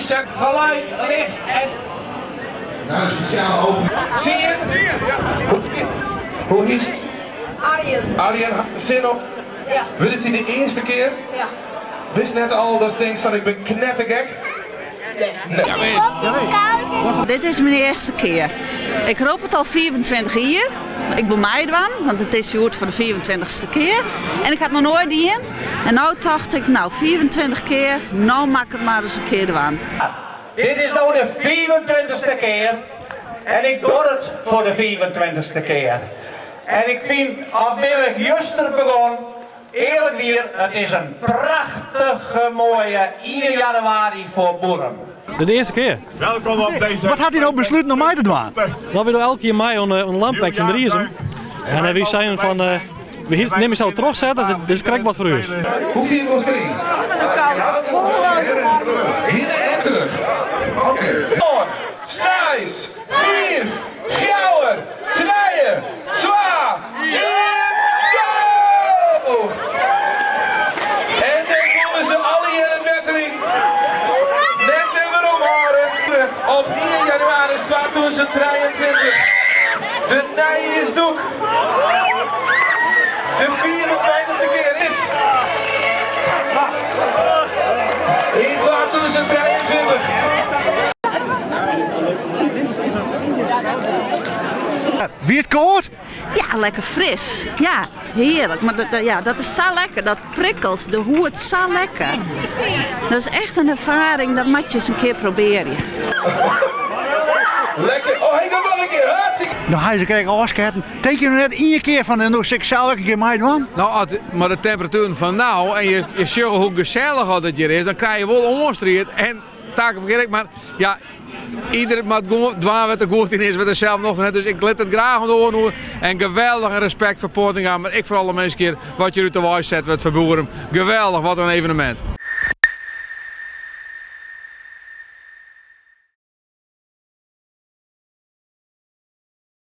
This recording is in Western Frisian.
Set. Geluid, licht en. Nou, een speciale opening. Zie je? Hoe is het? Arjen. Arjen, zin op? Ja. Wurdt it de earste kear? Ja. Wist net al dat je van ik ben knettergek? Nee. Dit is myn earste kear. Ik rop it al 25 jier. Ik wol meidwaan, want it is hjoed foar de 25ste kear. En ik ha it noch noait dien. En no tocht ik, no 25 kear, no moat ik it mar ris in kear dwaan. Dit is no de 25ste kear en ik doch it foar de 25ste kear. En ik fyn, al bin ik juster begûn, earlik wier, it is in prachtige moaie 1 januari foar Boerum. Dit is de earste kear. Welkom op deze. Wat hat dy no besluten om mei te dwaan? No, wy dogge elk jier mei oan de Lampeks yn Driezum. En wy seinen fan, we nimme sels trochset, dus dit is krekt wat foar ús. Hoe fier wolst deryn? Hinne en terug. Oké. 6, 5, 4, 3, 2, 1, go! En dêr komme se allegear it wetter yn. Net wer werom hâlde. Op 1 jannewaris 2023. De nijjiersdûk. De 24ste kear is. Yn 2023. Wie it kâld? Ja, lekker fris. Ja, hearlik. Mar dat, ja, dat is sa lekker. Dat prikkelt de hûd sa lekker. Dat is echt in erfaring, dat moatte je ris in kear probearje. Lekker. Oh, hy komt noch in kear. Hartstikke. No ha se krekt ôfsketten. Tinke je no net ien kear fan no sil ik sels ek in kear meidwaan? No, as, mei de temperatueren fan no en je, je sjogge hoe gesellich dat it hjir is, dan krije je wol oanstriid en taak ek, mar ja, ieder moat gewoan dwaan wat er goed yn is, wat er sels noch net. Dus ik lit it graach oan de oaren oer. En geweldich en respekt foar Poortinga, mar ek foar alle minsken hjir wat hjir út de wei set wurdt foar Boerum. Geweldich, wat in evenemint.